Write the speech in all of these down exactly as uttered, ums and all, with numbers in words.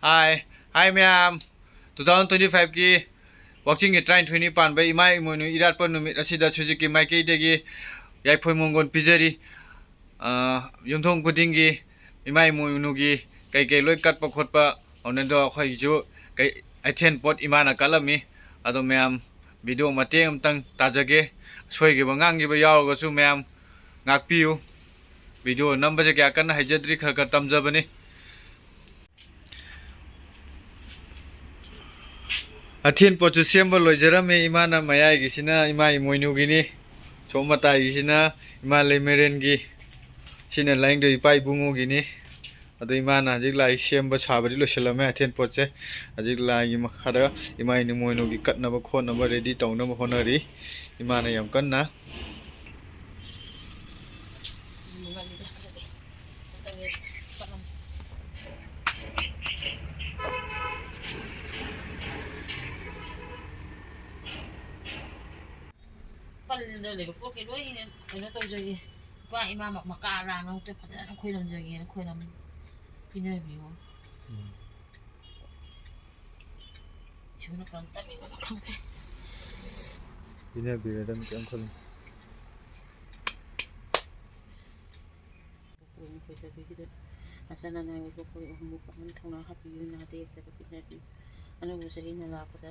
ꯍꯥꯏ, ꯍꯥꯏ ꯃꯌꯥꯝ, two thousand twenty ꯐꯥꯏꯚꯀꯤ ꯋꯥꯛꯆꯤꯡꯒꯤ ꯇꯔꯥꯅꯤꯊꯣꯏꯅꯤ ꯄꯥꯟꯕ ꯏꯃꯥ ꯏꯃꯣꯏꯅꯨ ꯏꯔꯥꯠꯄ ꯅꯨꯃꯤꯠ ꯑꯁꯤꯗ ꯁꯨꯖꯤꯛꯀꯤ ꯃꯥꯏꯀꯩꯗꯒꯤ ꯌꯥꯏꯐ ꯃꯪꯒꯣꯜ ꯄꯤꯖꯔꯤ꯫ ꯑ, ꯌꯨꯝꯊꯣꯡ ꯈꯨꯗꯤꯡꯒꯤ ꯏꯃꯥ ꯏꯃꯣꯏꯅꯨꯒꯤ ꯀꯩꯀꯩ ꯂꯣꯏ ꯀꯠꯄ ꯈꯣꯠꯄ, ꯑꯗꯨꯅꯗꯣ ꯑꯩꯈꯣꯏꯒꯤꯁꯨ ꯀꯩ, ꯑꯊꯦꯟ ꯄꯣꯠ ꯏꯃꯥꯅ ꯀꯠꯂꯝꯃꯤ꯫ ꯑꯗꯣ ꯃꯌꯥꯝ, ꯚꯤꯗꯤꯑꯣ ꯃꯇꯦꯛ ꯑꯃꯇꯪ ꯇꯥꯖꯒꯦ꯫ ꯁꯣꯏꯈꯤꯕ ꯉꯥꯡꯈꯤꯕ ꯌꯥꯎꯔꯒꯁꯨ ꯃꯌꯥꯝ ꯉꯥꯛꯄꯤꯌꯨ꯫ ꯚꯤꯗꯤꯑꯣ ꯅꯝꯕꯁꯦ ꯀꯌꯥ ꯀꯟꯅ ꯍꯩꯖꯗ꯭ꯔꯤ, ꯈꯔ ꯈꯔ ꯇꯝꯖꯕꯅꯤ꯫ ꯑꯊꯦꯟ ꯄꯣꯠꯁꯨ ꯁꯦꯝꯕ ꯂꯣꯏꯖꯔꯝꯃꯦ꯫ ꯏꯃꯥꯅ ꯃꯌꯥꯏꯒꯤꯁꯤꯅ ꯏꯃꯥ ꯏꯃꯣꯏꯅꯨꯒꯤꯅꯤ, ꯁꯣꯝ ꯃꯇꯥꯏꯒꯤꯁꯤꯅ ꯏꯃꯥ ꯂꯩꯃꯔꯦꯟꯒꯤ, ꯁꯤꯅ ꯂꯥꯏꯅꯤꯡꯊꯧ ꯏꯄꯥ ꯏꯕꯨꯡꯉꯣꯒꯤꯅꯤ꯫ ꯑꯗꯣ ꯏꯃꯥꯅ ꯍꯧꯖꯤꯛ ꯂꯥꯏ ꯁꯦꯝꯕ ꯁꯥꯕꯗꯤ ꯂꯣꯏꯁꯤꯜꯂꯝꯃꯦ꯫ ꯑꯊꯦꯟ ꯄꯣꯠꯁꯦ ꯍꯧꯖꯤꯛ ꯂꯥꯏꯒꯤ ꯃꯈꯥꯗ ꯏꯃꯥ ꯏꯃꯣꯏꯅꯨꯒꯤ ꯀꯠꯅꯕ ꯈꯣꯠꯅꯕ ꯔꯦꯗꯤ ꯇꯧꯅꯕ ꯍꯣꯠꯅꯔꯤ ꯏꯃꯥꯅ ꯌꯥꯝ ꯀꯟꯅ꯫ ꯄꯜꯂ ꯂꯩꯕ ꯄꯣꯠꯀꯩ ꯂꯣꯏꯅ ꯀꯩꯅꯣ ꯇꯧꯖꯒꯦ꯫ ꯏꯄꯥ ꯏꯃꯥ ꯃ-, ꯃꯀꯥ ꯂꯥꯡ ꯑꯃꯨꯛꯇ ꯐꯖꯅ ꯈꯣꯏꯔꯝꯖꯒꯦꯅ ꯈꯣꯏꯔꯝ ꯄꯤꯅꯕꯤꯌꯨ꯫ ꯎꯝ꯫ ꯏꯁꯣꯔꯅ ꯀꯔꯝ ꯇꯝꯃꯤꯕꯅꯣ ꯈꯪꯗꯦ꯫ ꯄꯤꯅꯕꯤꯔꯗꯝꯅꯤ, ꯀꯩꯝ ꯈꯜꯂꯨꯅꯨ꯫ ꯄꯨꯛꯅꯤꯡ ꯈꯣꯏꯗꯕꯤꯒꯤꯗ ꯃꯆꯥ ꯅꯅꯥꯏ ꯑꯣꯏꯕ ꯑꯩꯈꯣꯏ ꯑꯍꯨꯝꯕꯨ ꯄꯥꯡꯒꯜ ꯊꯧꯅꯥ ꯍꯥꯞꯄꯤꯌꯨ, ꯅꯥꯗ ꯌꯦꯛꯇꯕ ꯄꯤꯅꯕꯤꯌꯨ꯫ ꯑꯅꯧꯕ ꯆꯍꯤꯅ ꯂꯥꯛꯄꯗ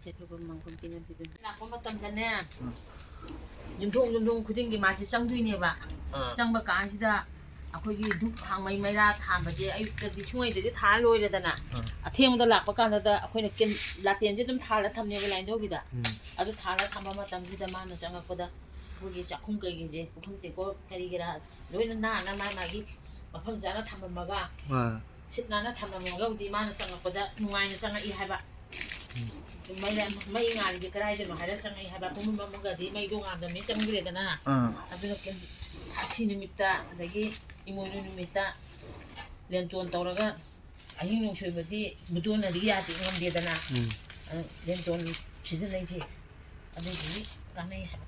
ꯌꯥꯏꯐꯕ ꯃꯪꯒꯣꯜ ꯄꯤꯅꯕꯤꯗꯨꯅ ꯂꯥꯛꯄ ꯃꯇꯝꯗꯅꯦ, ꯎꯝ꯫ ꯌꯨꯝꯊꯣꯡ ꯌꯨꯝꯊꯣꯡ ꯈꯨꯗꯤꯡꯒꯤ ꯃꯥꯁꯦ ꯆꯪꯗꯣꯏꯅꯦꯕ꯫ ꯑꯥ꯫ ꯆꯪꯕ ꯀꯥꯟꯁꯤꯗ ꯑꯩꯈꯣꯏꯒꯤ ꯙꯨꯞ ꯊꯥꯡꯃꯩ ꯃꯩꯔꯥ ꯊꯥꯟꯕꯁꯦ ꯑꯌꯨꯛꯇꯗꯤ ꯁꯨꯡꯉꯩꯗꯗꯤ ꯊꯥꯜꯂ ꯂꯣꯏꯔꯦꯗꯅ꯫ ꯑꯥ꯫ ꯑꯊꯦꯡꯕꯗ ꯂꯥꯛꯄ ꯀꯥꯟꯗ ꯑꯩꯈꯣꯏꯅ ꯀꯦꯟ-, ꯂꯥꯇꯦꯟꯁꯦ ꯑꯗꯨꯝ ꯊꯥꯜꯂ ꯊꯝꯅꯦꯕ ꯂꯥꯏꯅꯤꯡꯊꯧꯒꯤꯗ꯫ ꯎꯝ꯫ ꯑꯗꯨ ꯊꯥꯜꯂ ꯊꯝꯕ ꯃꯇꯝꯁꯤꯗ ꯃꯥꯅ ꯆꯪꯉꯛꯄꯗ ꯑꯩꯈꯣꯏꯒꯤ ꯆꯥꯛꯈꯨꯝ ꯀꯩꯀꯩꯁꯦ, ꯄꯨꯈꯝ ꯇꯦꯡꯀꯣꯠ ꯀꯔꯤ ꯀꯔꯥ ꯂꯣꯏꯅ ꯅꯥꯟꯅ ꯃꯥ ꯃꯥꯒꯤ ꯃꯐꯝ ꯆꯥꯅ ꯊꯝꯃꯝꯃꯒ, ꯑꯥ꯫ ꯁꯤꯠ ꯅꯥꯟꯅ ꯊꯝꯃꯝꯃꯒꯕꯨꯗꯤ ꯃꯥꯅ ꯆꯪꯉꯛꯄꯗ ꯅꯨꯡꯉꯥꯏꯅ ꯆꯪꯉꯛꯏ ꯍꯥꯏꯕ꯫ ꯎꯝ꯫ ꯃꯩ, ꯃꯩ ꯉꯥꯜꯂꯤꯁꯦ ꯀꯗꯥꯏꯗꯅꯣ ꯍꯥꯏꯔ ꯆꯪꯉꯛꯏ ꯍꯥꯏꯕ꯫ ꯄꯨꯡ ꯑꯃ ꯑꯃꯒꯗꯤ ꯃꯩꯗꯣ ꯉꯥꯟꯗꯕꯅꯤ ꯆꯪꯈ꯭ꯔꯦꯗꯅ꯫ ꯑꯥ꯫ ꯑꯗꯨꯅ ꯀꯩꯝ-, ꯊꯥꯁꯤ ꯅꯨꯃꯤꯠꯇ, ꯑꯗꯒꯤ ꯏꯃꯣꯏꯅꯨ ꯅꯨꯃꯤꯠꯇ ꯂꯦꯟꯇꯣꯟ ꯇꯧꯔꯒ ꯑꯍꯤꯡ ꯅꯣꯡꯁꯣꯏꯕꯗꯤ ꯃꯨꯇꯣꯟꯅꯗꯤ ꯌꯥꯗꯦ, ꯉꯝꯗꯦꯗꯅ꯫ ꯎꯝ꯫ ꯑ, ꯂꯦꯟꯇꯣꯟ ꯁꯤꯖꯤꯟꯅꯩꯁꯦ꯫ ꯑꯗꯨꯗꯨꯒꯤ ꯀꯥꯟꯅꯩ ꯍꯥꯏꯕ꯫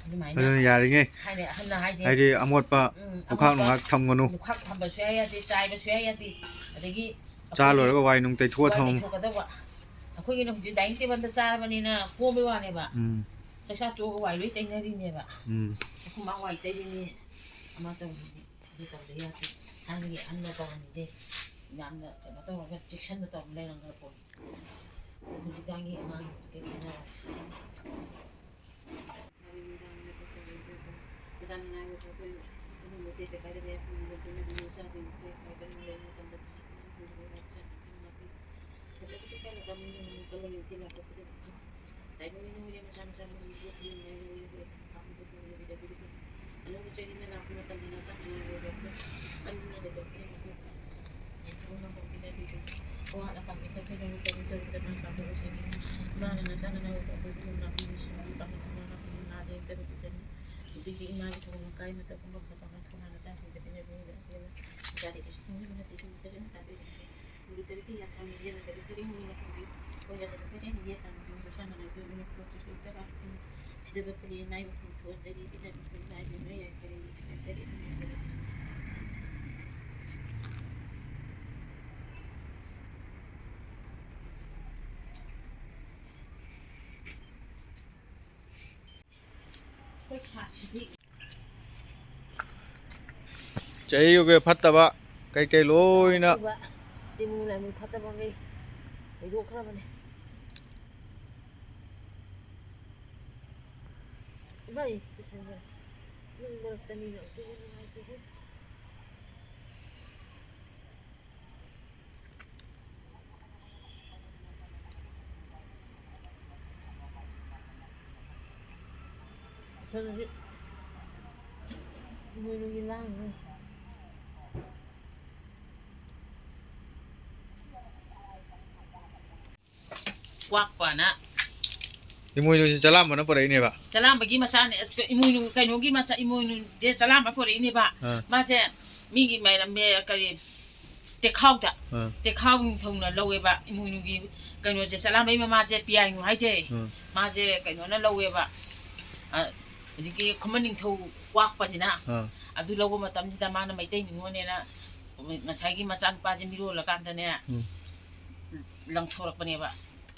ꯑꯗꯨꯃꯥꯏꯅ ꯑꯗꯨꯅ ꯌꯥꯔꯤꯉꯩ ꯊꯥꯏꯅ ꯑꯍꯟꯅ ꯍꯥꯏꯁꯦ, ꯍꯥꯏꯗꯤ ꯑꯃꯣꯠꯄ ꯎꯝ, ꯂꯨꯈꯥꯛ ꯑꯃꯣꯠꯄ ꯅꯨꯡꯈꯥꯛ ꯊꯝꯒꯅꯨ꯫ ꯂꯨꯈꯥꯛ ꯊꯝꯕꯁꯨ ꯌꯥ ꯌꯥꯗꯦ, ꯆꯥꯏꯕꯁꯨ ꯌꯥ ꯌꯥꯗꯦ꯫ ꯑꯗꯒꯤ ꯆꯥ ꯑꯩꯈꯣꯏꯒꯤ ꯂꯣꯏꯔꯒ ꯋꯥꯏ ꯅꯨꯡ ꯇꯩꯊꯣꯛꯑ ꯋꯥꯏ ꯊꯝꯃꯨ꯫ ꯇꯩꯊꯣꯛꯀꯗꯧꯕ꯫ ꯑꯩꯈꯣꯏꯒꯤꯅ ꯍꯧꯖꯤꯛ dining tableꯗ ꯆꯥꯔꯕꯅꯤꯅ ꯀꯣꯝꯕꯩ ꯋꯥꯅꯦꯕ꯫ ꯎꯝ꯫ ꯆꯥꯛꯆꯥ ꯇꯣꯛꯑꯒ ꯋꯥꯏ ꯂꯣꯏ ꯇꯩꯅꯔꯤꯅꯦꯕ꯫ ꯎꯝ꯫ ꯑꯩꯈꯣꯏ ꯃꯥ ꯋꯥꯏ ꯇꯩꯔꯤꯅꯤ, ꯑꯃ ꯇꯧꯔꯤꯅꯤ꯫ ꯑꯗꯨ ꯇꯧꯗ ꯌꯥꯗꯦ꯫ ꯊꯥꯏꯅꯒꯤ ꯑꯍꯟꯅ ꯇꯧꯔꯝꯃꯤꯁꯦ ꯌꯥꯝꯅ ꯀꯩꯅꯣ ꯇꯧꯔꯒ ꯆꯦꯛꯁꯤꯟꯅ ꯇꯧꯔ ꯂꯩꯔꯝꯒꯗꯕ ꯄꯣꯠꯅꯤ꯫ ꯑꯗꯣ ꯍꯧꯖꯤꯛꯀꯥꯟꯒꯤ ꯑꯉꯥꯡꯁꯤꯡꯁꯤꯒ ꯈꯦꯠꯅꯔꯦ꯫ ꯅꯨꯃꯤꯗꯥꯡꯗ ꯈꯣꯠꯄ ꯂꯩꯕꯗꯣ ꯏꯆꯥ ꯅꯨꯡꯉꯥꯏꯕꯗꯣ ꯑꯩꯈꯣꯏ ꯑꯗꯨꯝꯕ ꯇꯦꯛꯇ ꯀꯥꯏꯗ ꯂꯩ, ꯑꯩꯈꯣꯏ ꯃꯆꯥꯁꯤꯡ ꯑꯩꯈꯣꯏ ꯍꯥꯏꯕ ꯑꯃ ꯂꯩ ꯃꯇꯝꯗ ꯐꯖꯅ ꯈꯪꯗꯕ ꯌꯥꯎꯕꯁꯦ꯫ ꯐꯠꯇꯕꯗꯤ ꯈꯔ ꯀꯝꯃꯤ, ꯀꯜꯂ ꯌꯦꯡꯊꯤ ꯂꯥꯛꯄ ꯈꯨꯗꯤꯡꯃꯛ ꯇꯥꯏꯕꯪ ꯃꯤꯑꯣꯏ ꯃꯆꯥ ꯃꯆꯥ ꯃꯔꯨꯝ ꯄꯣꯛꯄ ꯌꯨꯝ ꯂꯩꯔ ꯂꯩꯔ ꯑꯩꯈꯣꯏ ꯈꯪ ꯄꯥꯝꯕꯗꯣ ꯇꯧꯔꯦ꯫ ꯑꯗꯨꯗꯒꯤꯗꯤ ꯑꯅꯧꯕ ꯆꯍꯤꯅ ꯂꯥꯛꯄ ꯃꯇꯝꯗ ꯅꯆꯥ ꯅꯅꯥꯎ ꯑꯣꯏꯕ ꯑꯩꯈꯣꯏ ꯑꯅꯤꯡꯕ ꯂꯩꯕ ꯈꯨꯗꯤꯡꯃꯛ ꯑꯩꯈꯣꯏ ꯊꯕꯛ ꯉꯝꯕ ꯄꯤꯅꯕꯤꯗꯨ ꯑꯋꯥꯠ ꯑꯄꯥ ꯃꯦꯟꯈꯠꯄꯤꯅꯕ ꯇꯧꯕꯤꯗꯕꯗ ꯃꯥꯏ ꯄꯥꯛꯄ ꯑꯣꯏꯖꯒꯅꯤ꯫ ꯏꯃꯥꯅ ꯅꯆꯥ ꯅꯅꯥꯎ ꯑꯣꯏꯕ ꯑꯩꯈꯣꯏꯕꯨ ꯂꯨꯝꯅ ꯄꯤꯕꯤꯁꯤꯡꯕꯤ ꯄꯥꯡꯒꯜ ꯊꯧꯅꯥ ꯅꯥꯗ ꯌꯦꯛꯇꯕ ꯄꯤꯖꯅꯤ꯫ ꯑꯗꯒꯤ ꯏꯃꯥꯒꯤ ꯊꯧꯒꯜ ꯀꯥꯏ ꯃꯇꯝ ꯄꯨꯝꯕꯗ ꯄꯥꯡꯒꯜ ꯊꯧꯅꯥ ꯅꯆꯥꯁꯤꯡꯗ ꯄꯤꯅꯕꯤꯔꯤꯕ ꯏꯆꯥꯗꯒꯤꯁꯨ ꯈꯪꯕꯤꯕ ꯅꯠꯇꯦ, ꯁꯨꯝ ꯐꯖꯅ ꯇꯥꯛꯄꯤꯔꯝꯃꯤ꯫ ꯅꯨꯃꯤꯠ ꯇꯔꯦꯠꯀꯤ ꯌꯥꯊꯪ ꯌꯦꯟꯅꯕꯒꯤ ꯄꯔꯦꯡ ꯑꯣꯏꯅ ꯐꯪꯕꯤ꯫ ꯑꯣꯏꯖꯕꯒꯤ ꯄꯔꯦꯡ ꯌꯦꯟꯅꯕ ꯌꯨꯝꯗ ꯆꯥꯅꯅꯕꯒꯤ ꯑꯣꯏꯅ ꯈꯨꯗꯣꯡ ꯆꯥꯗꯕ ꯄꯔꯦꯡ ꯁꯤꯗꯕ ꯄꯔꯦꯡ ꯃꯥꯏꯕ ꯐꯣꯡ ꯊꯣꯛꯍꯟꯗꯒꯤ ꯄꯤꯖꯕ ꯄꯔꯦꯡ ꯃꯥꯏꯕ ꯃꯌꯥꯏ ꯄꯔꯦꯡ ꯁꯤꯗ ꯇꯔꯦꯠ ꯑꯣꯏꯅ ꯄꯔꯦꯡ꯫ ꯑꯩꯈꯣꯏ ꯁꯥꯁꯤꯗꯤ ꯆꯍꯤꯒꯤ ꯐꯠꯇꯕ ꯀꯩꯀꯩ ꯂꯣꯏꯅ ꯇꯤꯃꯨ ꯂꯥꯏꯃꯨ ꯐꯠꯇꯕꯈꯩ ꯂꯣꯏꯗꯣꯛꯈ꯭ꯔꯕꯅꯦ꯫ ꯏꯃꯥꯏ, ꯄꯨꯁꯟꯈ꯭ꯔꯦ꯫ ꯅꯨꯡ ꯃꯔꯛꯇꯅꯤꯅ ꯑꯃꯨꯛꯇ ꯅꯨꯡꯉꯥꯏꯇꯦꯍꯦ꯫ ꯑꯁꯣꯝꯗꯗꯤ ꯏꯃꯣꯏꯅꯨꯒꯤ ꯂꯥꯡꯉꯤ꯫ ꯀ꯭ꯋꯥꯛꯄꯅ꯫ ꯏꯃꯣꯏꯅꯨꯁꯦ ꯆꯂꯥꯝꯕꯅ ꯄꯨꯔꯛꯏꯅꯦꯕ? ꯆꯂꯥꯝꯕꯒꯤ ꯃꯆꯥꯅꯦ꯫ ꯏꯃꯣꯏꯅꯨ, ꯀꯩꯅꯣꯒꯤ ꯃꯆꯥ, ꯏꯃꯣꯏꯅꯨꯁꯦ ꯆꯂꯥꯝꯕ ꯄꯨꯔꯛꯏꯅꯦꯕ꯫ ꯑꯥ꯫ ꯃꯥꯁꯦ ꯃꯤꯒꯤ ꯃꯥꯏꯔꯝ-, ꯃꯦ-, ꯀꯔꯤ, ꯇꯦꯈꯥꯎꯗ꯫ ꯑꯥ꯫ ꯇꯦꯈꯥꯎ ꯅꯤꯡꯊꯧꯅ ꯂꯧꯋꯦꯕ ꯏꯃꯣꯏꯅꯨꯒꯤ ꯀꯩꯅꯣꯁꯦ, ꯆꯂꯥꯝꯕꯩ ꯃꯃꯥꯁꯦ ꯄꯤꯌꯥꯏꯅꯨ ꯍꯥꯏꯁꯦ꯫ ꯑꯥ꯫ ꯃꯥꯁꯦ ꯀꯩꯅꯣꯅ ꯂꯧꯋꯦꯕ꯫ ꯑ, ꯍꯧꯖꯤꯛꯀꯤ ꯈꯨꯃꯟ ꯅꯤꯡꯊꯧ ꯋꯥꯛꯄꯁꯤꯅ ꯑꯥ ꯑꯗꯨ ꯂꯧꯕ ꯃꯇꯝꯁꯤꯗ ꯃꯥꯅ ꯃꯩꯇꯩ ꯅꯤꯉꯣꯜꯅꯦꯅ ꯉꯁꯥꯏꯒꯤ ꯃꯆꯥꯅꯨꯄꯥꯁꯦ ꯃꯤꯔꯣꯜꯂꯀꯥꯟꯗꯅꯦ ꯎꯝ ꯂꯪꯊꯣꯔꯛꯄꯅꯦꯕ,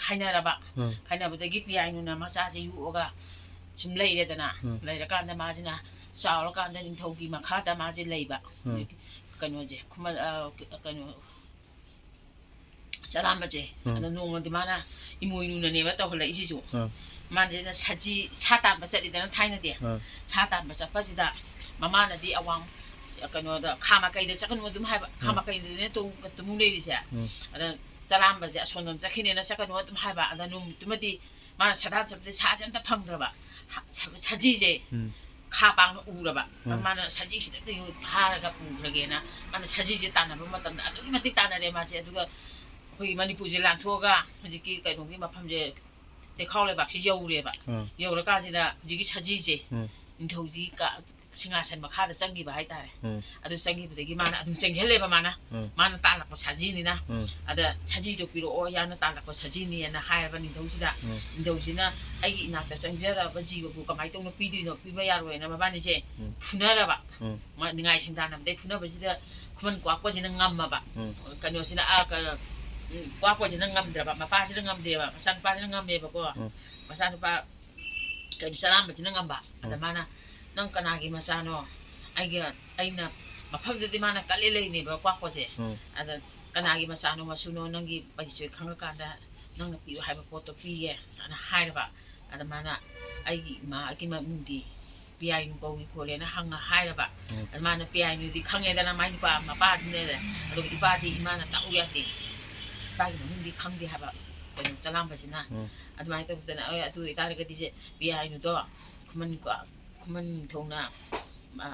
ꯈꯥꯏꯅꯔꯕ꯫ ꯎꯝ ꯈꯥꯏꯅꯕꯗꯒꯤ ꯄꯤꯌꯥꯏꯅꯨꯅ ꯃꯆꯥꯁꯦ ꯌꯣꯛꯑꯒ ꯁꯨꯝ ꯂꯩꯔꯦꯗꯅ꯫ ꯎꯝ ꯂꯩꯔꯀꯥꯟꯗ ꯃꯥꯁꯤꯅ ꯆꯥꯎꯔꯀꯥꯟꯗ ꯅꯤꯡꯊꯧꯒꯤ ꯃꯈꯥꯗ ꯃꯥꯁꯦ ꯂꯩꯕ꯫ ꯎꯝ ꯀꯩꯅꯣꯁꯦ ꯈꯨꯃꯟ ꯑ, ꯀꯩꯅꯣ ꯆꯂꯥꯝꯕꯁꯦ꯫ ꯎꯝ ꯑꯗ ꯅꯣꯡꯃꯗꯤ ꯃꯥꯅ ꯏꯃꯣꯏꯅꯨꯅꯅꯦꯕ ꯇꯧꯍꯜꯂꯛꯏꯁꯤꯁꯨ꯫ ꯎꯝ ꯃꯥꯁꯤꯅ ꯁꯖꯤ ꯁꯥ ꯇꯥꯟꯕ ꯆꯠꯂꯤꯗꯅ ꯊꯥꯏꯅꯗꯤ꯫ ꯎꯝ ꯁꯥ ꯇꯥꯟꯕ ꯆꯠꯄꯁꯤꯗ ꯃꯃꯥꯅꯗꯤ ꯑꯋꯥꯡ ꯀꯩꯅꯣꯗ ꯈꯥ ꯃꯀꯩꯗ ꯆꯠꯀꯅꯨ ꯑꯗꯨꯝ ꯍꯥꯏꯕ꯫ ꯈꯥ ꯎꯝ ꯃꯀꯩꯗꯅꯦ ꯇꯨꯝ- ꯇꯨꯝꯃꯨ ꯂꯩꯔꯤꯁꯦ꯫ ꯎꯝ ꯑꯗ ꯆꯂꯥꯝꯕꯁꯦ ꯑꯁꯣꯝꯗ ꯆꯠꯈꯤꯅꯦꯅ ꯆꯠꯀꯅꯨ ꯑꯗꯨꯝ ꯍꯥꯏꯕ꯫ ꯑꯗ ꯅꯨꯃꯤꯠꯇꯨꯃꯗꯤ ꯃꯥꯅ ꯁꯥꯗꯥꯟ ꯆꯠꯄꯗ ꯁꯥꯁꯦ ꯑꯝꯇ ꯐꯪꯗ꯭ꯔꯕ꯫ ꯍ- ꯁ- ꯁꯖꯤꯁꯦ ꯎꯝ ꯈꯥ ꯄꯥꯡꯅ ꯎꯔꯕ꯫ ꯎꯝ ꯃꯥꯅ ꯁꯖꯤꯁꯤꯗ ꯐꯥꯔꯒ ꯄꯨꯈ꯭ꯔꯒꯦꯅ ꯃꯥꯅ ꯁꯖꯤꯁꯦ ꯇꯥꯟꯅꯕ ꯃꯇꯝꯗ ꯑꯗꯨꯛꯀꯤ ꯃꯇꯤꯛ ꯇꯥꯟꯅꯔꯦ ꯃꯥꯁꯦ꯫ ꯑꯗꯨꯒ ꯑꯩꯈꯣꯏꯒꯤ ꯃꯅꯤꯄꯨꯔꯁꯦ ꯂꯥꯟꯊꯣꯛꯑꯒ ꯍꯧꯖꯤꯛꯀꯤ ꯀꯩꯅꯣꯒꯤ ꯃꯐꯝꯁꯦ, ꯇꯦꯈꯥꯎ ꯂꯩꯕꯥꯛꯁꯤ ꯌꯧꯔꯦꯕ꯫ ꯎꯝ ꯌꯧꯔꯀꯥꯟꯁꯤꯗ ꯍꯧꯖꯤꯛꯀꯤ ꯁꯖꯤꯁꯦ ꯎꯝ ꯅꯤꯡꯊꯧꯁꯤ ꯀ- ꯁꯤꯡꯍꯥꯁꯟ ꯃꯈꯥꯗ ꯆꯪꯈꯤꯕ ꯍꯥꯏꯇꯥꯔꯦ꯫ ꯎꯝ ꯑꯗꯨ ꯆꯪꯈꯤꯕꯗꯒꯤ ꯃꯥꯅ ꯑꯗꯨꯝ ꯆꯦꯟꯁꯤꯜꯂꯦꯕ꯫ ꯃꯥꯅ ꯎꯝ ꯃꯥꯅ ꯇꯥꯜꯂꯛꯄ ꯁꯖꯤꯅꯤꯅ꯫ ꯎꯝ ꯑꯗ ꯁꯖꯤꯗꯣ ꯄꯤꯔꯛꯑꯣ, ꯌꯥꯝꯅ ꯇꯥꯜꯂꯛꯄ ꯁꯖꯤꯅꯤꯅ ꯍꯥꯏꯔꯕ ꯅꯤꯡꯊꯧꯁꯤꯗ꯫ ꯎꯝ ꯅꯤꯡꯊꯧꯁꯤꯅ ꯑꯩꯒꯤ ꯏꯅꯥꯛꯇ ꯆꯪꯖꯔꯕ ꯖꯤꯕꯕꯨ ꯀꯃꯥꯏꯅ ꯇꯧꯅ ꯄꯤꯗꯣꯏꯅꯣ? ꯄꯤꯕ ꯌꯥꯔꯣꯏꯅ ꯃꯕꯥꯅꯤꯁꯦ ꯎꯝ ꯐꯨꯅꯔꯕ꯫ ꯎꯝ ꯃꯥ ꯅꯤꯡꯉꯥꯏ ꯁꯪꯗꯥꯅꯕꯗꯩ ꯐꯨꯅꯕꯁꯤꯗ ꯈꯨꯃꯟ ꯀ꯭ꯋꯥꯛꯄꯁꯤꯅ ꯉꯝꯃꯕ꯫ ꯎꯝ ꯀꯩꯅꯣꯁꯤꯅ ꯑ, ꯀꯩꯅꯣ, ꯎꯝ, ꯀ꯭ꯋꯥꯛꯄꯁꯤꯅ ꯉꯝꯗ꯭ꯔꯕ, ꯃꯄꯥꯁꯤꯅ ꯉꯝꯗꯦꯕ, ꯃꯆꯥꯅꯨꯄꯥꯁꯤꯅ ꯉꯝꯃꯦꯕꯀꯣ꯫ ꯎꯝ ꯃꯆꯥꯅꯨꯄꯥ ꯀꯩꯅꯣ ꯆꯂꯥꯝꯕꯁꯤꯅ ꯉꯝꯕ꯫ ꯑꯗ ꯎꯝ ꯃꯥꯅ, "ꯅꯪ ꯀꯅꯥꯒꯤ ꯃꯆꯥꯅꯣ? ꯑꯩꯒ ꯑꯩꯅ ꯃꯐꯝꯗꯨꯗꯤ ꯃꯥꯅ ꯀꯜꯂꯦ ꯂꯩꯅꯦꯕ ꯀ꯭ꯋꯥꯛꯄꯁꯦ꯫ ꯎꯝ ꯑꯗ ꯀꯅꯥꯒꯤ ꯃꯆꯥꯅꯣ ꯃꯁꯨꯅꯣ ꯅꯪꯒꯤ ꯄꯔꯤꯆꯣꯏ ꯈꯪꯉꯀꯥꯟꯗ ꯅꯪꯅ ꯄꯤꯌꯨ ꯍꯥꯏꯕ ꯄꯣꯠꯇꯣ ꯄꯤꯒꯦ" ꯑꯅ ꯍꯥꯏꯔꯕ꯫ ꯑꯗ ꯃꯥꯅ, "ꯑꯩꯒꯤ ꯏꯃꯥꯒꯤ ꯃꯃꯤꯡꯗꯤ ꯄꯤꯌꯥꯏꯅꯨ ꯀꯧꯏ ꯈꯣꯠꯂꯦꯅ" ꯍꯪꯉ ꯍꯥꯏꯔꯕ꯫ ꯎꯝ ꯑꯗ ꯃꯥꯅ ꯄꯤꯌꯥꯏꯅꯨꯗꯤ ꯈꯪꯉꯦꯗꯅ, ꯃꯥꯏ ꯅꯨꯄꯥ ꯃꯄꯥꯗꯨꯅꯦ꯫ ꯑꯗꯨꯒ ꯏꯄꯥꯗꯤ ꯏꯃꯥꯅ ꯇꯥꯛꯎ ꯌꯥꯗꯦ, ꯏꯄꯥꯒꯤ ꯃꯃꯤꯡꯗꯤ ꯈꯪꯗꯦ ꯍꯥꯏꯕ ꯀꯩꯅꯣ ꯆꯂꯥꯝꯕꯁꯤꯅ꯫ ꯎꯝ ꯑꯗꯨꯃꯥꯏꯅ ꯇꯧꯗꯅ, "ꯑꯦ, ꯑꯗꯨ ꯑꯣꯏꯇꯥꯔꯒꯗꯤ ꯁꯦ ꯄꯤꯌꯥꯏꯅꯨꯗꯣ ꯈꯨꯃꯟ ꯀ꯭ꯋꯥ- ꯈꯨꯃꯟ ꯅꯤꯡꯊꯧꯅ, ꯑ,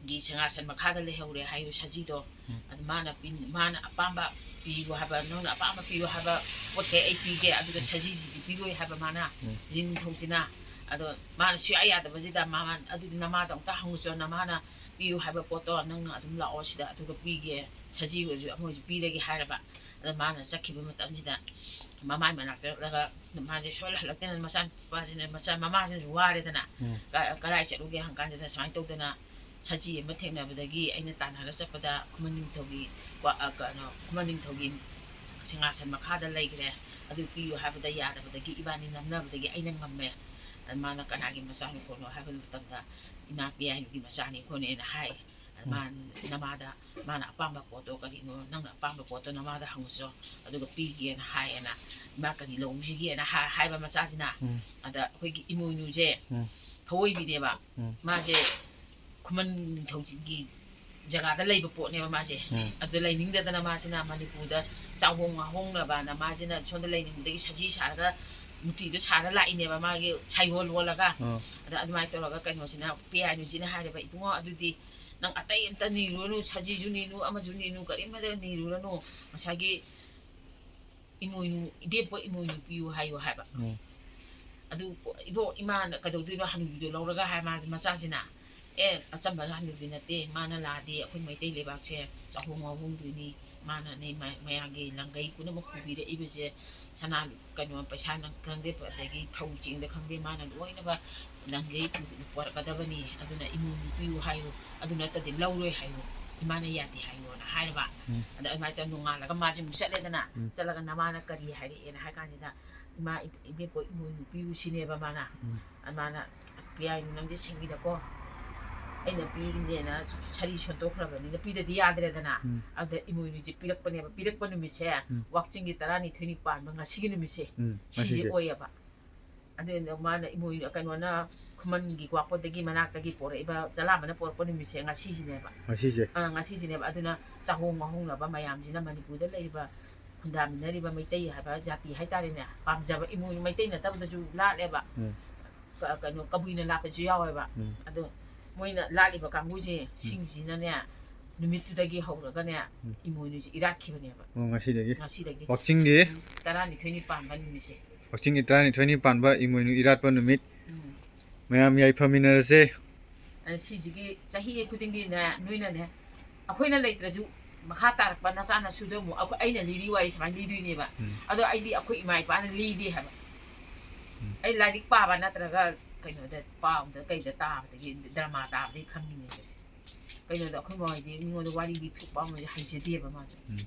ꯒꯤ ꯁꯤꯡꯍꯥꯁꯟ ꯃꯈꯥꯗ ꯂꯩꯍꯧꯔꯦ ꯍꯥꯏꯌꯨ ꯁꯖꯤꯗꯣ꯫ ꯎꯝ ꯑꯗꯨ ꯃꯥꯅ ꯄꯤ- ꯃꯥꯅ ꯑꯄꯥꯝꯕ ꯄꯤꯌꯨ ꯍꯥꯏꯕ, ꯅꯪꯅ ꯑꯄꯥꯝꯕ ꯄꯤꯌꯨ ꯍꯥꯏꯕ ꯄꯣꯠꯈꯩ ꯑꯩ ꯄꯤꯒꯦ, ꯑꯗꯨꯒ ꯁꯖꯤꯁꯤꯗꯤ ꯄꯤꯔꯣꯏ" ꯍꯥꯏꯕ ꯃꯥꯅ꯫ ꯎꯝ ꯍꯧꯖꯤꯛ ꯅꯤꯡꯊꯧꯁꯤꯅ ꯑꯗꯣ ꯃꯥꯅ ꯁꯨꯡꯌꯥ ꯌꯥꯗꯕꯁꯤꯗ, "ꯃꯃꯥ, ꯑꯗꯨꯗꯤ ꯅꯃꯥꯗ ꯑꯃꯨꯛꯇ ꯍꯪꯉꯨꯆꯣ, ꯅꯃꯥꯅ ꯄꯤꯌꯨ ꯍꯥꯏꯕ ꯄꯣꯠꯇꯣ ꯅꯪꯅ ꯑꯗꯨꯝ ꯂꯥꯛꯑꯣ ꯁꯤꯗ, ꯑꯗꯨꯒ ꯄꯤꯒꯦ, ꯁꯖꯤ ꯑꯣꯏꯔꯁꯨ ꯑꯃ ꯑꯣꯏꯔꯁꯨ ꯄꯤꯔꯒꯦ" ꯍꯥꯏꯔꯕ꯫ ꯑꯗ ꯃꯥꯅ ꯆꯠꯈꯤꯕ ꯃꯇꯝꯁꯤꯗ ꯃꯃꯥꯏ ꯃꯅꯥꯛꯇ ꯆꯠꯂꯒ, ꯃꯥꯁꯦ ꯁꯣꯏ ꯍꯜꯂꯛꯇꯦꯅ, ꯃꯆꯥꯅꯨꯄꯥꯁꯤꯅ, ꯃꯆꯥ, ꯃꯃꯥꯁꯤꯅꯁꯨ ꯋꯥꯔꯦꯗꯅ, ꯎꯝ. "ꯀ-, ꯀꯗꯥꯏ ꯆꯠꯂꯨꯒꯦ?" ꯍꯪꯀꯥꯟꯁꯤꯗ ꯁꯨꯃꯥꯏꯅ ꯇꯧꯗꯅ, ꯁꯖꯤ ꯑꯃ ꯊꯦꯡꯅꯕꯗꯒꯤ ꯑꯩꯅ ꯇꯥꯟꯅꯔ ꯆꯠꯄꯗ ꯈꯨꯃꯟ ꯅꯤꯡꯊꯧꯒꯤ ꯋꯥ-, ꯑ, ꯀꯩꯅꯣ, ꯈꯨꯃꯟ ꯅꯤꯡꯊꯧꯒꯤ ꯁꯤꯡꯍꯥꯁꯟ ꯃꯈꯥꯗ ꯂꯩꯈ꯭ꯔꯦ꯫ ꯑꯗꯨ ꯄꯤꯌꯨ ꯍꯥꯏꯕꯗ ꯌꯥꯗꯕꯗꯒꯤ ꯏꯕꯥꯅꯤ ꯅꯝꯅꯕꯗꯒꯤ ꯑꯩꯅ ꯉꯝꯃꯦ꯫ ꯑꯗ ꯃꯥꯅ ꯀꯅꯥꯒꯤ ꯃꯆꯥꯅꯣ ꯈꯣꯠꯅꯣ ꯍꯥꯏꯕ ꯃꯇꯝꯗ, "ꯏꯃꯥ ꯄꯤꯌꯥꯏꯅꯨꯒꯤ ꯃꯆꯥꯅꯤ" ꯈꯣꯠꯅꯦꯅ ꯍꯥꯏ꯫ ꯑꯗ ꯎꯝ. ꯃꯥ, "ꯅꯃꯥꯗ ꯃꯥꯅ ꯑꯄꯥꯝꯕ ꯄꯣꯠꯇꯣ ꯀꯔꯤꯅꯣ, ꯅꯪꯅ ꯑꯄꯥꯝꯕ ꯄꯣꯠꯇꯣ ꯅꯃꯥꯗ ꯍꯪꯉꯨꯆꯣ, ꯑꯗꯨꯒ ꯄꯤꯒꯦꯅ ꯍꯥꯏꯌꯦꯅ, ꯏꯃꯥ ꯀꯔꯤ ꯂꯧꯁꯤꯒꯦꯅ ꯍꯥꯏ-, ꯍꯥꯏꯕ ꯃꯆꯥꯁꯤꯅ"꯫ ꯎꯝ. ꯑꯗ ꯑꯩꯈꯣꯏꯒꯤ ꯏꯃꯣꯏꯅꯨꯁꯦ ꯎꯝ. ꯊꯑꯣꯏꯕꯤꯅꯦꯕ꯫ ꯎꯝ. ꯃꯥꯁꯦ ꯈꯨꯃꯟ ꯅꯤꯡꯊꯧꯒꯤ ꯖꯒꯥꯗ ꯂꯩꯕ ꯄꯣꯠꯅꯦꯕ ꯃꯥꯁꯦ꯫ ꯎꯝ. ꯑꯗꯨ ꯂꯩꯅꯤꯡꯗꯗꯅ ꯃꯥꯁꯤꯅ ꯃꯅꯤꯄꯨꯔꯗ ꯆꯥꯛꯍꯣꯡ ꯉꯥꯍꯣꯡꯅꯕꯅ ꯃꯥꯁꯤꯅ ꯁꯣꯝꯗ ꯂꯩꯅꯤꯡꯕꯗꯒꯤ ꯁꯖꯤ ꯁꯥꯔꯒ, ꯃꯨꯔꯇꯤꯗꯣ ꯁꯥꯔ ꯂꯥꯛꯏꯅꯦꯕ, ꯃꯥꯒꯤ ꯁꯥꯏꯑꯣꯜ ꯑꯣꯜꯂꯒ꯫ ꯎꯝ. ꯑꯗ ꯑꯗꯨꯃꯥꯏꯅ ꯇꯧꯔꯒ ꯀꯩꯅꯣꯁꯤꯅ, ꯄꯤꯌꯥꯏꯅꯨꯁꯤꯅ ꯍꯥꯏꯔꯦꯕ, "ꯏꯕꯨꯡꯉꯣ, ꯑꯗꯨꯗꯤ ꯅꯪ ꯑꯇꯩ ꯑꯝꯇ ꯅꯤꯔꯨꯔꯅꯨ, ꯁꯖꯤꯁꯨ ꯅꯤꯅꯨ, ꯑꯃꯁꯨ ꯅꯤꯅꯨ, ꯀꯔꯤꯝꯇ ꯅꯤꯔꯨꯔꯅꯨ, ꯉꯁꯥꯏꯒꯤ ꯏꯃꯣꯏꯅꯨ, ꯏꯕꯦꯝꯄꯣꯛ ꯏꯃꯣꯏꯅꯨ ꯄꯤꯌꯨ ꯍꯥꯏꯌꯨ" ꯍꯥꯏꯕ꯫ ꯎꯝ. ꯑꯗꯨ, "ꯏꯕꯣ, ꯏꯃꯥꯅ ꯀꯩꯗꯧꯗꯣꯏꯅꯣ ꯍꯅꯨꯕꯤꯗꯣ ꯂꯧꯔꯒ?" ꯍꯥꯏ ꯃꯥ-, ꯃꯆꯥꯁꯤꯅ꯫ "ꯑꯦ, ꯑꯆꯝꯕ ꯍꯅꯨꯕꯤ ꯅꯠꯇꯦ, ꯃꯥꯅ ꯂꯥꯛꯑꯗꯤ ꯑꯩꯈꯣꯏ ꯃꯩꯇꯩ ꯂꯩꯕꯥꯛꯁꯦ ꯆꯥꯍꯣꯡ ꯉꯥꯍꯣꯡꯗꯣꯏꯅꯤ, ꯃꯥꯅꯅꯦ ꯃ-, ꯃꯌꯥꯝꯒꯤ ꯂꯪꯒꯩ ꯄꯨꯝꯅꯃꯛ ꯄꯨꯕꯤꯔꯛꯏꯕꯁꯦ, ꯁꯅꯥ, ꯀꯩꯅꯣ, ꯄꯩꯁꯥꯅ ꯈꯪꯗꯦ, ꯑꯗꯒꯤ ꯐꯧ ꯆꯦꯡꯗ ꯈꯪꯗꯦ, ꯃꯥꯅ ꯂꯣꯏꯅꯃꯛ ꯂꯪꯒꯩ ꯄꯨ-, ꯄꯨꯔꯛꯀꯗꯕꯅꯤ, ꯑꯗꯨꯅ ꯏꯃꯣꯏꯅꯨ ꯄꯤꯌꯨ ꯍꯥꯏꯌꯨ, ꯑꯗꯨ ꯅꯠꯇꯗꯤ ꯂꯧꯔꯣꯏ ꯍꯥꯏꯌꯨ, ꯏꯃꯥꯅ ꯌꯥꯗꯦ ꯍꯥꯏꯌꯨꯅ" ꯍꯥꯏꯔꯕ꯫ ꯎꯝ. ꯑꯗ ꯑꯗꯨꯃꯥꯏꯅ ꯇꯧꯔ ꯅꯣꯡꯉꯥꯜꯂꯒ ꯃꯥꯁꯦ ꯑꯃꯨꯛ ꯆꯠꯂꯦꯗꯅ, ꯎꯝ. ꯆꯠꯂꯒ ꯅꯃꯥꯅ ꯀꯔꯤ ꯍꯥꯏꯔꯛꯑꯦꯅ ꯍꯥꯏ ꯀꯥꯟꯁꯤꯗ, "ꯏꯃꯥ, ꯏ-, ꯏꯕꯦꯝꯄꯣꯛ ꯏꯃꯣꯏꯅꯨ ꯄꯤꯌꯨ" ꯁꯤꯅꯦꯕ ꯃꯥꯅ꯫ ꯎꯝ. ꯑꯗ ꯃꯥꯅ, "ꯄꯤꯌꯥꯏꯅꯨ, ꯅꯪꯁꯦ ꯁꯤꯡꯉꯤꯗꯀꯣ, ꯑꯩꯅ ꯄꯤꯒꯅꯦꯅ ꯁꯔꯤ ꯁꯣꯟꯇꯣꯛꯈ꯭ꯔꯕꯅꯤꯅ ꯄꯤꯗꯗꯤ ꯌꯥꯗ꯭ꯔꯦꯗꯅ"꯫ ꯎꯝ. ꯑꯗ ꯏꯃꯣꯏꯅꯨꯁꯦ ꯄꯤꯔꯛꯄꯅꯦꯕ꯫ ꯄꯤꯔꯛꯄ ꯅꯨꯃꯤꯠꯁꯦ, ꯎꯝ. ꯋꯥꯛꯆꯤꯡꯒꯤ ꯇꯔꯥꯅꯤꯊꯣꯏꯅꯤ ꯄꯥꯟꯕ ꯉꯁꯤꯒꯤ ꯅꯨꯃꯤꯠꯁꯦ, ꯎꯝ, ꯁꯤꯁꯦ ꯉꯁꯤꯁꯦ꯫ ꯑꯣꯏꯌꯦꯕ꯫ ꯑꯗꯨꯅ ꯃꯥꯅ ꯏꯃꯣꯏꯅꯨ, ꯀꯩꯅꯣꯅ, ꯈꯨꯃꯟꯒꯤ ꯋꯥꯡꯄꯣꯠꯇꯒꯤ, ꯃꯅꯥꯛꯇꯒꯤ ꯄꯣꯔꯛꯏꯕ, ꯆꯂꯥꯝꯕꯅ ꯄꯣꯔꯛꯄ ꯅꯨꯃꯤꯠꯁꯦ ꯉꯁꯤꯁꯤꯅꯦꯕ꯫ ꯉꯁꯤꯁꯦ꯫ ꯑꯥ, ꯉꯁꯤꯁꯤꯅꯦꯕ꯫ ꯑꯗꯨꯅ ꯆꯥꯍꯣꯡ ꯉꯥꯍꯣꯡꯅꯕ ꯃꯌꯥꯝꯁꯤꯅ, ꯃꯅꯤꯄꯨꯔꯗ ꯂꯩꯔꯤꯕ ꯈꯨꯟꯗꯥꯃꯤꯟꯅꯔꯤꯕ ꯃꯩꯇꯩ ꯍꯥꯏꯕ ꯖꯥꯇꯤ ꯍꯥꯏꯇꯥꯔꯦꯅꯦ, ꯄꯥꯝꯖꯕ ꯏꯃꯣꯏꯅꯨ, ꯃꯩꯇꯩ ꯅꯠꯇꯕꯗꯁꯨ ꯂꯥꯠꯂꯦꯕ꯫ ꯎꯝ. ꯀ-, ꯀꯩꯅꯣ, ꯀꯕꯨꯏꯅ ꯂꯥꯠꯄꯁꯨ ꯌꯥꯎꯋꯦꯕ꯫ ꯎꯝ. ꯑꯗꯣ ꯃꯣꯏꯅ ꯂꯥꯠꯂꯤꯕ ꯀꯥꯡꯕꯨꯁꯦ, ꯎꯝ. ꯁꯤꯡꯁꯤꯅꯅꯦ, ꯅꯨꯃꯤꯠꯇꯨꯗꯒꯤ ꯍꯧꯔꯒꯅꯦ, ꯎꯝ. ꯏꯃꯣꯏꯅꯨꯁꯦ ꯏꯔꯥꯠꯈꯤꯕꯅꯦꯕ꯫ ꯑꯣ, ꯉꯁꯤꯗꯒꯤ? ꯉꯁꯤꯗꯒꯤ꯫ ꯋꯥꯛꯆꯤꯡꯒꯤ? ꯎꯝ, ꯇꯔꯥꯅꯤꯊꯣꯏꯅꯤ ꯄꯥꯟꯕ ꯅꯨꯃꯤꯠꯁꯦ꯫ ꯋꯥꯛꯆꯤꯡꯒꯤ ꯇꯔꯥꯅꯤꯊꯣꯏꯅꯤ ꯄꯥꯟꯕ ꯏꯃꯣꯏꯅꯨ ꯏꯔꯥꯠꯄ ꯅꯨꯃꯤꯠ, ꯎꯝ꯫ ꯃꯌꯥꯝ ꯌꯥꯏꯐꯃꯤꯟꯅꯔꯁꯦ꯫ ꯑ, ꯁꯤꯁꯤꯒꯤ ꯆꯍꯤ ꯈꯨꯗꯤꯡꯒꯤꯅꯦ, ꯅꯣꯏꯅꯅꯦ, ꯑꯩꯈꯣꯏꯅ ꯂꯩꯇ꯭ꯔꯁꯨ ꯃꯈꯥ ꯇꯥꯔꯛꯄ ꯅꯆꯥꯅꯁꯨꯗꯣ ꯑꯃꯨꯛ ꯑꯩꯈꯣꯏ, ꯑꯩꯅ ꯂꯤꯔꯤ ꯋꯥꯔꯤ ꯁꯨꯃꯥꯏꯅ ꯂꯤꯗꯣꯏꯅꯦꯕ꯫ ꯎꯝ꯫ ꯑꯗꯣ ꯑꯩꯗꯤ ꯑꯩꯈꯣꯏ ꯏꯃꯥ ꯏꯄꯥꯅ ꯂꯤꯗꯦ ꯍꯥꯏꯕ꯫ ꯎꯝ꯫ ꯑꯩ ꯂꯥꯏꯔꯤꯛ ꯄꯥꯕ ꯅꯠꯇ꯭ꯔꯒ ꯀꯩꯅꯣꯗ, ꯄꯥꯎꯗ ꯀꯩꯗ ꯇꯥꯕꯗꯒꯤ, ꯗ꯭ꯔꯃꯥ ꯇꯥꯕꯗꯒꯤ ꯈꯪꯉꯤꯅꯦꯕ ꯁꯦ꯫ ꯀꯩꯅꯣꯗ ꯑꯩꯈꯣꯏ ꯃꯥ ꯍꯣꯏꯗꯤ ꯃꯤꯉꯣꯟꯗ ꯋꯥꯔꯤ ꯂꯤꯊꯣꯛꯄ ꯑꯃꯗꯤ ꯍꯩꯖꯗꯦꯕ ꯃꯥꯁꯨ꯫ ꯎꯝ꯫